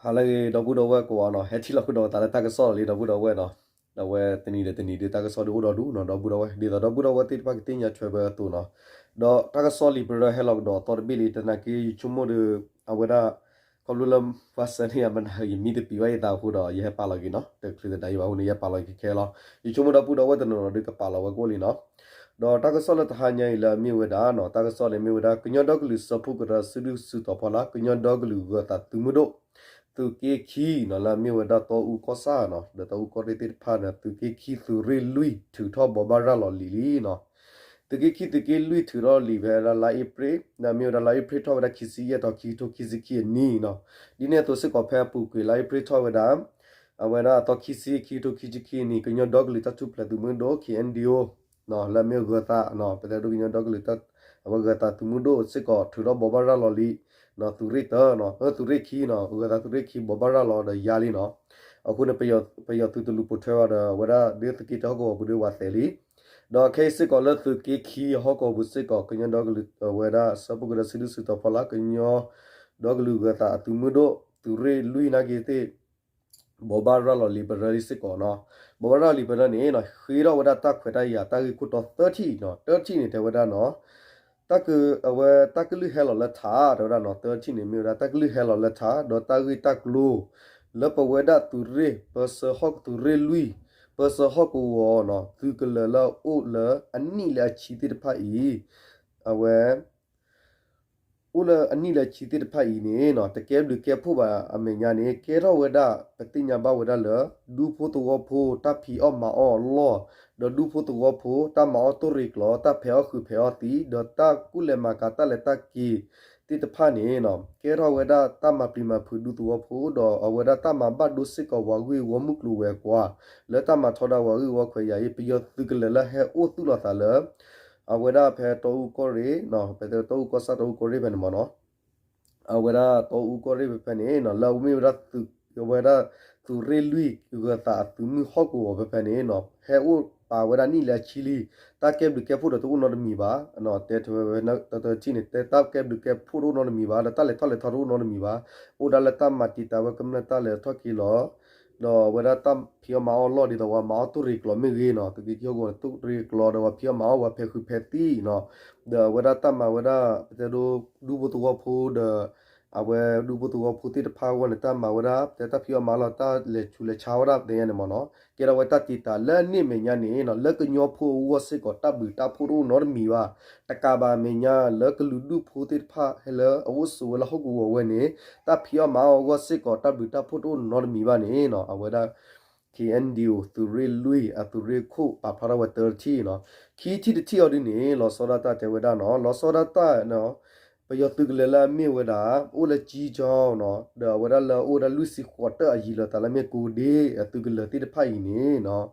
ဟါလၢအဂ့ၤ ဒီပုၢ်ဒီဝဲၢ်ကိးဂၤနီၤ, ဟဲထံၣ်လိာ်ကဒီးသးလၢတၢ်ကစီၣ်လီၤလံ ဒီပုၢ်ဒီဝဲၢ်နီၤ. အဝဲတနံၤဒီးတနံၤဒီးတၢ်ကစီၣ်ဒုးအိၣ်ဒီးဒူၣ်နီၤ ဒီပုၢ်ဒီဝဲၢ်, ဒ်သိးဒီပုၢ်ဒီဝဲၢ်သ့ၣ်တဖၣ်ကသ့ၣ်ညါထွဲဝဲအသိးနီၤ. ဒီးတၢ်ကစီၣ်လံပရၢဟဲလီၤကဒီးအသီတဘ့ၣ်လံ တနာ်က့ ယဆိကမိၣ်ဒီး အဝဲဒၣ် ခီဖျိလၢ ဘၣ်ဆၣ်န့ၣ် ယမနုၤ ယမံတပံၤဘၣ်ယသးအဃိဒီး ယဟဲပာ်လီၤက့ၤနီၤ, တချုးသဒၣ်ယဘၣ်အဃိန့ၣ် ယဟဲပာ်လီၤက့ၤခဲလီၤ. ယဆိကမိၣ်ဒီပုၢ်ဒီဝဲၢ်တနီၤနီၤဒီးကပာ်လီၤဝဲကအိၣ်လံနီၤ. ဒီးတၢ်ကစီၣ်လၢတဟါညါအံၤလၢအမ့ၢ်ဝဲဒၣ်နီၤ, တၢ်ကစီၣ်န့ၣ်မ့ၢ်ဝဲဒၣ် ကညီဒီကလုာ်စၢဖှိၣ်ကရၢစုဒုၣ်စုတီၤဖီလာ် ကညီဒီကလုာ်ဂၢၤသးသုးမုၢ်ဒိၣ် သုးက့ခံနီၤ လၢအမ့ၢ်ဝဲဒၣ်တီအူကီၢ်ဆၣ်နီၤ ဒီးတီအူကီၢ်ရ့ၣ်သ့ၣ်တဖၣ်န့ၣ် သုးက့ခံသုးရ့ၣ်လွံၢ် ထုးထီၣ်ဘိးဘၣ်ရၤလီၤလံၤလံနီၤ. သုးက့ခံသုးက့လွံၢ် ထုးထီၣ်လံၤဖဲဒၣ်လါအ့ဖြ့ၣ်, ဒီးမ့ၢ်ဝဲဒၣ်လါအ့ဖြ့ၣ်ထီၣ်ဝဲဒၣ်ခံဆံယဲၢ်သီ ခံကထိခံဆံခံအနံၤနီၤ. ဒ်န့ၣ်အသိးစ့ၢ်ကီး ဖဲအပူၤကွံာ်လါအ့ဖြ့ၣ်ထီၣ်ဝဲဒၣ် အဝဲဒၣ်အသီခံဆံ ခံကထိခံဆံခံအနံၤ ကညီဒီကလုာ်တၢ်ထူၣ်ဖျဲးသုးမုၢ်ဒိၣ် ခံအဲၣ်ယူၣ် လၢအမ့ၢ်ဂၢၤသးနီၤ, ပတဲဒိကညီဒီကလုာ် အဝဲဂၢၤသးသုးမုၢ်ဒိၣ်စ့ၢ်ကီး ထုးထီၣ်ဘိးဘၣ်ရၤလီၤလံၤ သုးရ့ၣ်တၢနီၤ, သုးရ့ၣ်ခံနီၤ, ဂၢၤသးသုးရ့ၣ်ခံ ဘိးဘၣ်ရၤလီၤဒီးယါလံနီၤ. အဃိန့ၣ် ပယီၤသုးတလူၤပိာ်ထွဲဘၣ်ဒီး အဝဲဒၣ်ဒ်သုးက့တၢဟီၣ်ကဝီၤပူၤဒီးဝးသဲးလံ. ဒီးခဲအံၤစ့ၢ်ကီးလၢသုးက့ခံအဟီၣ်ကဝီၤပူၤစ့ၢ်ကီး ကညီဒီကလုာ် အဝဲဒၣ်စၢဖှိၣ်ကရၢစုဒုၣ်စုတီၤဖီလာ် ကညီဒီကလုာ်ဂၢၤသးအသုးမုၢ်ဒိၣ် သုးရ့ၣ်လွံၢ်နာ်က့သ့ၣ် ဘိးဘၣ်ရၤလီၤလံၤပရၢလံစ့ၢ်ကီးနီၤ. ဘိးဘၣ်ရၤလီၤလံၤပရၢန့ၣ်နီၤ ဃ့ထီၣ်ဝဲဒၣ်တၢ်ခွဲးတၢ်ယာ်တၢ်ဂ့ၢ်ခိၣ်တီသၢထံၣ်နီၤ, တၢထံၣ်န့ၣ်တဲဝဲဒၣ်နီၤ တၢ်က အဝဲတၢ်ကလုၢ်ဟဲလီၤလၢထး တဲဝဲဒၣ်နီၤ, တၢထံၣ်န့ၣ်မ့ၢ်ဝဲဒၣ်တၢ်ကလုၢ်ဟဲလီၤလၢထး ဒီးတၢ်ဂ့ၢ်တၢ်ကျိၤ လၢပဝဲဒၣ်သုးရ့ၣ် ပၢဆှၢဟီၣ်ကသုးရ့ၣ်လွံၢ် ပၢဆှၢဟီၣ်ကဝီၤနီၤ သုးကလၢၤလၢအအိၣ်လၢအနံၣ်လၢအဆံသ့ၣ်တဖၣ်အံၤ အဝဲ အိၣ်လၢအနံၣ်လၢအဆံသ့ၣ်တဖၣ်အံၤန့ၣ်နီၤ တကဲဘျုးကဲဖှိၣ်ဘၣ်အမဲာ်ညါန့ၣ် ကဲထီၣ်ဝဲဒၣ် ပသ့ၣ်ညါဘၣ်ဝဲဒၣ်လၢ ဒူဖိသဝီဖိ တၢ်ဖံးအီၣ်မၤအီၣ်အလီၢ် ဒီးဒူဖိသဝီဖိ တၢ်မၤအီၣ်တိၢ်ရ့ၤကျိၤ တၢ်ဖဲးအီၣ်ဃုာ်ဖဲးအီၣ်သံ ဒီးတၢ်ကူၣ်လဲၤမၤကၤတၢ်လဲၤတၢ်က့ၤသ့ၣ်တဖၣ်န့ၣ်နီၤ ကဲထီၣ်ဝဲဒၣ်တၢ်မၤပျံၤမၤဖုးဒူသဝီဖိ ဒီးအဝဲဒၣ်တၢ်မၤဘၣ်ဒိစ့ၢ်ကီးပှၤဂ့ၢ်ဝီမုၢ်ကျိၤဝဲၤကွာ် လၢတၢ်မၤထီဒါပှၤဂ့ၢ်ဝီခွဲးယာ်အံၤ ပယီၤသုးကလၢၤလၢဟဲအိၣ်သူၣ်လီၤသးလၢ အဝဲဒၣ်ဖဲတီအူကီၢ်ရ့ၣ် ပတဲတီအူကီၢ်ဆၣ်တီအူကီၢ်ရ့ၣ်ဖဲန့ၣ်မ့ၢ်နီၤ အဝဲဒၣ်တီအူကီၢ်ရ့ၣ်ဖဲဖဲန့ၣ်နီၤ လၢအမ့ၢ်ဝဲဒၣ် အဝဲဒၣ်သုးရ့ၣ်လွံၢ်ဂၢၤသးအသုးမုၢ်ဟီၣ်ကဝီၤဖဲဖဲန့ၣ်နီၤ ဟဲအိၣ်ပာ်ဝဲဒၣ်နံၣ်လၢအဆံလံ တၢ်ကဲဘျုးကဲဖှိၣ်ဒီးတအိၣ်နီတမံၤဘၣ် တဲထွဲဝဲတထံၣ်န့ၣ် တဲတၢ်ကဲဘျုးကဲဖှိၣ်တအိၣ်နီတမံၤဘၣ် ဒီးတၢ်လဲၤထီၣ်လဲၤထီတအိၣ်နီတမံၤဘၣ် အိၣ်ဒၣ်လၢတၢ်မၤတံာ်တာ်ဝဲကမျၢၢ်တၢ်လဲၤထီၣ်က့ၤလီၤ ဒီးအဝဲဒၣ်တၢ်ဖံးအီၣ်မၤအီၣ်အလီၢ်ဒ်သိးပှၤမၤအီၣ်တိၢ်ရ့ၤကျိၤမ့ၢ်ဂ့ၤနီၤ သုးက့ခံဟီၣ်ကဝီၤန့ၣ် တိၢ်ရ့ၤကျိၤဒီးပှၤဖံးအီၣ်မၤအီၣ်ပှၤဖဲးဃုာ်ဖဲးသံနီၤ ဒီးအဝဲဒၣ်တၢ်မၤဝဲဒၣ် ပတဲဒိ ဒူဖိသဝီဖိဒီး အဝဲဒူဖိသဝီဖိသ့ၣ်တဖၣ်အဂီၢ်န့ၣ် တၢ်မၤဝဲဒၣ် ပတဲတၢ်ဖံးအီၣ်မၤအီၣ်လီၢ် တၢ်လဲၤဆူးလဲၤဆါဝဲဒၣ်ပတဲညါန့ၣ်မ့ၢ်နီၤ ကဲထီၣ်ဝဲတၢ်တံာ်တာ်လၢအန့ၣ်အမဲာ်ညါန့ၣ်နီၤ လၢကညီဖိအဂီၢ်စ့ၢ်ကီး တၢ်ဘျုးတၢ်ဖှိၣ်တအိၣ်နီတမံၤဘၣ် တကးဘၣ်အမဲာ်ညါ လၢကလုာ်ဒူၣ်ဖိသ့ၣ်တဖၣ်ဟဲလၢအအိၣ်ဆိးဝဲလၢဟီၣ်ကဝီၤဝဲန့ၣ် တၢ်ဖံးအီၣ်မၤအီၣ်အဂီၢ်စ့ၢ်ကီး တၢ်ဘျုးတၢ်ဖှိၣ်တအိၣ်နီတမံၤဘၣ်န့ၣ်နီၤ အဝဲဒၣ် ခ့ၣ်အဲၣ်ယူၣ် သုးရ့ၣ်လွံၢ် အသုးရ့ၣ်ခိၣ် ပာ်ဖျါထီၣ်ဝဲတထံၣ်နီၤ ခံထံၣ်တထံၣ်အီၤဒ်န့ၣ် လီၤဆီဒၣ်တၢ်တဲဝဲဒၣ်နီၤ လီၤဆီဒၣ်တၢ် ပယီၤသုးကလၢၤလၢအမ့ၢ်ဝဲဒၣ် အိၣ်လၢကၠံကၠီနီၤ ဒီးအဝဲဒၣ်လၢအအိၣ်ဝဲဒၣ်လွံၢ်ဆံဃိးတၢၣ်အယံၤလီၤသးလၢမ့ၢ်ကိးဒ့အသုးကလၢၤသ့ၣ်တဖၣ်အံၤန့ၣ်နီၤ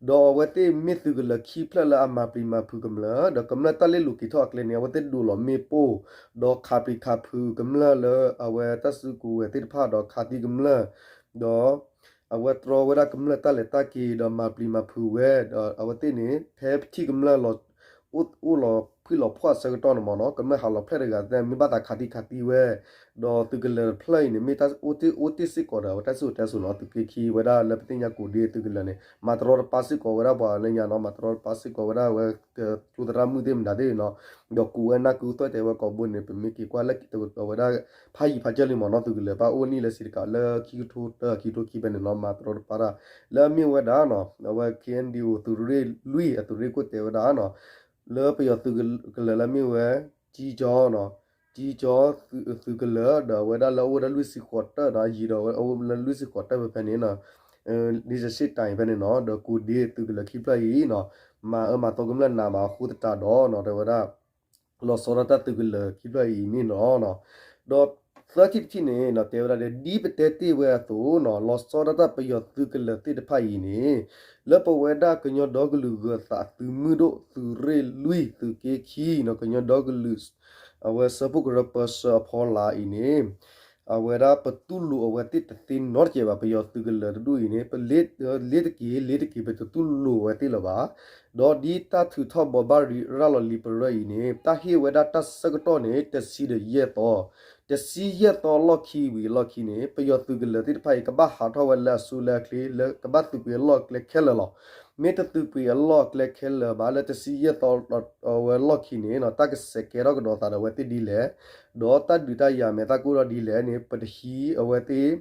ဒီးအဝဲသ့ၣ်မ့ၢ်သုးကလၢၤခံဖျၢၣ်လၢအမၤပျံၤမၤဖုးကမျၢၢ် ဒီးကမျၢၢ်တၢ်လ့ၣ်လိၤက့ၤထီၣ်အကျဲန့ၣ် အဝဲသ့ၣ်ဒိးလီၤမ့ၣ်ပိၢ် ဒီးခးပျံၤခးဖုးကမျၢၢ်လၢအဝဲတၢ်စုကဝဲၤသ့ၣ်တဖၣ်ဒီးခးသံကမျၢၢ် ဒီး အဝဲတြီဝဲဒၣ်ကမျၢၢ်တၢ်လဲၤတၢ်က့ၤဒီးမၤပျံၤမၤဖုးဝဲ ဒီးအဝဲသ့ၣ်န့ၣ် ဖဲပထံၣ်ကမျၢၢ်လီၤ အိၣ်လီၤဖှံၣ်လီၤဖှီၣ်အဆၢကတီၢ်န့ၣ်မ့ၢ်နီၤ ကမျၢၢ်ဟးလီၤဖျဲၣ်တဂၤသ့ၣ် မ့ၢ်ဘၣ်သးခးသံခးသံဝဲ ဒီးသုးကလၢၤတဖျၢၣ်အံၤန့ၣ် မ့ၢ်တၢ်အိၣ်တ့ၢ်စ့ၢ်ကီးဒီး အဝဲတၢ်စံၣ်စိၤတဲစိၤနီၤ သုးက့ခံဝဲဒၣ်လၢပသ့ၣ်ညါကိးဒ့သုးကလၢၤန့ၣ် မၤတရီတပါစ့ၢ်ကီးဝဲဒၣ်ပှၤလၢညါနီၤ မၤတရီတပါစ့ၢ်ကီးဝဲဒၣ်ဝဲ ကၠိသရၣ်မုၣ်သ့ၣ်မတၤသ့ၣ်နီၤ ဒီးကူးဝဲနၢ်ကူးသွဲၣ်တဲဝဲကိးဘိန့ၣ် ပမ့ၢ်က့ၤကွၢ်လၢအဝဲဒၣ် ဖးယံၤဖးစၢၢ်လံမ့ၢ်နီၤ သုးကလၢၤဘၣ်အိၣ်နံၣ်လၢဆံတကးလၢခံကထိတၢ ခံကထိခံဖဲန့ၣ်နီၤ မၤတရီတပါတၢ် လၢအမ့ၢ်ဝဲဒၣ်နီၤ အဝဲ ခ့ၣ်အဲၣ်ယူၣ် သုးရ့ၣ်လွံၢ်အသုးရ့ၣ်ခိၣ်တဲဝဲဒၣ်နီၤ လၢပယီၤသုးကလၢၤလၢအမ့ၢ်ဝဲ ကၠံကၠီနီၤ ကၠံကၠီ သုးကလၢၤ ဒီးအဝဲဒၣ်လၢအအိၣ်ဝဲဒၣ်လွံၢ်ဆံဃိးတၢၣ်နီၤ အယံၤဒီးအဝဲလၢလွံၢ်ဆံဃိးတၢၣ်ဖဲဖဲန့ၣ်နီၤ လံာ်စဆ့ၣ်တၢ်အံၤဖဲန့ၣ်နီၤ ဒီးကူးဒ့သုးကလၢၤခံဖျၢၣ်အံၤနီၤ မၤအၢမၤသီကမျၢၢ်နးမးအဃိသတးဒီးနီၤ တဲဝဲဒၣ် လီၤဆီဒၣ်တၢ်သုးကလၢၤခံဖျၢၣ်အံၤန့ၣ်လီၤ. ဒီးသၢထံၣ်တထံၣ်န့ၣ်နီၤ တဲဝဲဒၣ်ဒီး ဒ်ပတဲတ့ၢ်ဝဲအသိးနီၤ လီၤဆီဒၣ်တၢ်ပယီၤသုးကလၢၤသ့ၣ်တဖၣ်အံၤန့ၣ် လၢပဝဲဒၣ်ကညီဒီကလုာ်ဂၢၤသးသုးမုၢ်ဒိၣ် သုးရ့ၣ်လွံၢ် သုးက့ခံနီၤ ကညီဒီကလုာ် အဝဲစၢဖှိၣ်ကရၢပၢဆှၢအဖီလာ်အံၤန့ၣ် အဝဲဒၣ်ပတူၢ်လိာ်အဝဲသ့ၣ်တသ့နီတစဲးဘၣ် ပယီၤသုးကလၢၤတဒူၣ်အံၤန့ၣ် ပလ့တက့ၤ လ့တက့ၤ ပတတူၢ်လိာ်အဝဲသ့ၣ်လၢၤဘၣ်. ဒီးဒ်တၢ်ထုးထီၣ်ဘိးဘၣ်ရၤလီၤလံၤပရၢအံၤန့ၣ် တၢ်ဟ့ၣ်ဝဲဒၣ်တၢ်ဆၢကတီၢ်န့ၣ် တဆံဒီးယဲၢ်သီ တဆံယဲၢ်သီလီၢ်ခံဝံၤအလီၢ်ခံန့ၣ် ပယီၤသုးကလၢၤသ့ၣ်တဖၣ်အံၤ ကဘၣ်ဟးထီၣ်ဝဲလၢအစုလၢအချ့ လၢကဘၣ်သုးကွံာ်အလီၢ်အကျဲခဲလၢာ်လီၤ. မ့ၢ်တသုးကွံာ်အလီၢ်အကျဲခဲလၢာ်ဘၣ် လၢတဆံယဲၢ်သီ အဝဲလီၢ်ခံန့ၣ် တၢ်ကဆဲးကဲထီၣ်ကဒီးသးဒီးအဝဲသ့ၣ်ဒ်လဲၣ်, ဒီးတၢ်ဒုးတၢ်ယၤမဲာ်သၣ်ကအိၣ်ထီၣ်ဒ်လဲၣ်န့ၣ် ပတဟံးအဝဲသ့ၣ်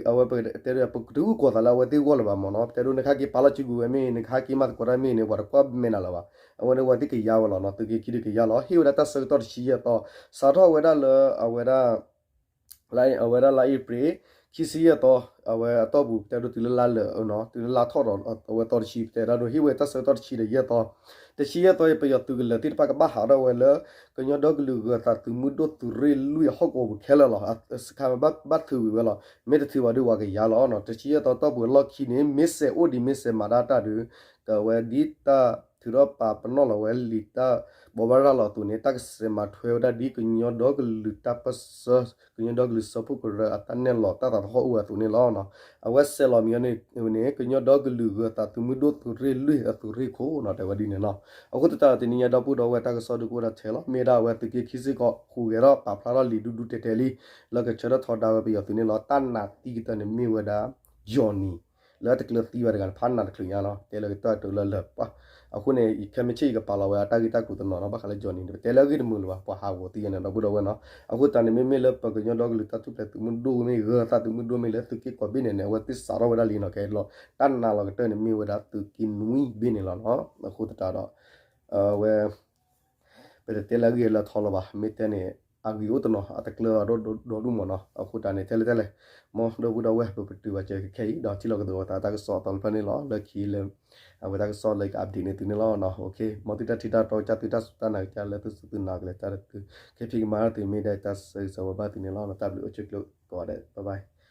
အဝဲပတဲ ပကတဂုာ်ဃီၤသးလၢအဝဲသ့ၣ်ဂီၢ်လၢၤဘၣ်မ့ၢ်နီၤ. ပတဲဒိ နခါက့ၤပာ်လီၤစုကဝဲၤမ့ၢ်ဂ့ၤ နခါက့ၤမၤသကိးတၢ်မ့ၢ်ဂ့ၤန့ၣ် ပှၤတကွၢ်မဲာ်နၤလၢၤဘၣ်. အဝဲန့ၣ်အဝဲသ့ၣ်ကယါဝဲလီၤနီၤ. သုးက့ခံဒုးကယါလီၤ. ဟ့ၣ်ဝဲဒၣ်တၢ်ဆၢကတီၢ်တဆံယဲၢ်သီ, စးထီၣ်ဝဲဒၣ်လၢအဝဲဒၣ် အဝဲဒၣ်လါအ့ဖြ့ၣ် ခံဆံယဲၢ်သီ အဝဲအတီၢ်ပူၤ ပတဲဒိ တုၤလၢလါလၢာ် တုၤလၢလါထီၣ်ဒီး အဝဲသီတဆံ ပတဲဒၣ်ဒိ ဟ့ၣ်ဝဲတၢ်ဆၢကတီၢ်တဆံဒီးယဲၢ်သီ, တဆံယဲၢ်သီအံၤ ပယီၤသုးကလၢၤသ့ၣ်တဖၣ်ကဘၣ်ဟးထီၣ်ဝဲလၢ ကညီဒီကလုာ်ဂၢၤသးသုးမုၢ်ဒိၣ်သုးရ့ၣ်လွံၢ်အဟီၣ်ကဝီၤပူၤခဲလၢာ်လီၤ. စခါဘၣ်ထုးဝံၤဝဲလီၤ. မ့ၢ်တထုးဘၣ်ဒုးပှၤကယါလီၤနီၤ. တဆံယဲၢ်သီတီၢ်ပူၤအလီၢ်ခံန့ၣ် မ့ၢ်စဲးအိၣ်ဒံး မ့ၢ်စဲးမၤဒၣ်တၢ်ဒုး ကဝဲဒ်တၢ်ထုးထီၣ်ပာ်ပနီၣ်လီၤဝဲလံာ်တၢ်ဘိးဘၣ်ရၤလီၤအသိးန့ၣ် တၢ်ကစဲးမၤထွဲဝဲဒၣ်ဒ်ကညီဒီကလုာ်တၢ်ပၢၢ်ဆၢ ကညီဒီကလုာ်စၢဖှိၣ်ကရၢအတၢ်နဲၣ်လီၤတၢ်သးသဟီၣ်အိၣ်ဝဲအသိးန့ၣ်လီၤ. အဝဲစဲးလီၤမံၤအီၤန့ၣ် ကညီဒီကလုာ်ဂၢၤသးသုးမုၢ်ဒိၣ်သုးရ့ၣ်လွံၢ်အသုးရ့ၣ်ခိၣ်နီၤ တဲဝဲဒ်န့ၣ်လီၤ. အဃိသတးဒီးတနံၤညါဒီပုၢ်ဒီဝဲၢ်တၢ်ကစီၣ်ဒုးကအိၣ်ဒၣ်ထဲလီၤ. မ့ၢ်ဒၣ်အဝဲသုးက့ခံစ့ၢ်ကီး ဟူးဂဲၤထီၣ်ပာ်ဖျါထီၣ်လံာ်ဒူဒူတဲာ်တဲာ်လံ လၢကဆၢထၢၣ်ထီဒါဝဲပယီၤသုးန့ၣ်လီၤ. တၢ်နာ်သံကတၢၢ်န့ၣ်မ့ၢ်ဝဲဒၣ် Johnny လၢတကျၢၤသံဘၣ်တဂၤန့ၣ် ဖးနၢ်တချုးညါလီၤ. တဲလၢကတၢၢ်တုၤလၢလၢာ်ပှၢ် အဃိန့ၣ် ခဲမုၢ်ဆ့ၣ်အံၤကပာ်လီၤဝဲအတၢ်ဂ့ၢ်တၢ်ကျိၤတနီၤနီၤ ဘၣ်ဃးလၢ Johnny န့ၣ် ပတဲလၢအဂ့ၢ်တမုာ်လၢၤဘၣ် ပှၤဟးဂီၤသံယါန့ၣ် ဒီပုၢ်ဒီဝဲၢ်နီၤ. အဃိသတးန့ၣ် မ့မ့ၢ်လၢပကညီဒီကလုာ်တၢ်ထူၣ်ဖျဲးသုးမုၢ်ဒိၣ်မ့ၢ်ဂၢၤသးသုးမုၢ်ဒိၣ်မ့ၢ်လၢသုးက့ကိးဘ့ၣ်န့ၣ်န့ၣ် အဝဲသ့ၣ်စးထီၣ်ဝဲဒၣ်လံနီၤ ခဲလီၤ. တၢ်နာ်လီၤကတၢၢ်န့ၣ်မ့ၢ်ဝဲဒၣ်သုးက့နွံဘ့ၣ်န့ၣ်လီၤနီၤ. အဃိသတးဒီး အဝဲ ပတတဲလၢအဂ့ၢ်လၢအထီလၢၤဘၣ် မ့ၢ်တဲန့ၣ် အဂ့ၢ်အိၣ်တနီၤ အတကျၢၤဒီးဒိၣ်ဒိၣ်ဒိၣ်မးနီၤ. အဃိသတးန့ၣ် ထဲလဲၣ်ထဲလဲၣ် မ်ဒီပုၢ်ဒီဝဲၢ် ပပတုာ်ဘၣ်စၢၤခဲအံၤ ဒီးထံၣ်လိာ်ကဒီးသးတၢ်ကစီၣ်အသီတဖျၢၣ်န့ၣ်လီၤ. လၢခံလၢ အဝဲတၢ်ကစီၣ်လၢက update န့ၢ်သုန့ၣ်လီၤ. မ်သုတၢ်ထံၣ်တၢ်တီကစၢ် သုတၢ်စူၢ်တၢ်နာ်ကစၢ် လၢသုစူၢ်သုနာ်ကလဲၤတၢ်တဖု ခဲဖံကမၤတၢ်သု မ့ၢ်ဒၣ်တၢ်ဆၢဂ့ၤဆၢဝါဘၣ်သုန့ၣ်လီၤ. တၢ်ဘျုးအိၣ်ဆူၣ်အိၣ်ချ့ကိးဂၤဒဲး bye bye.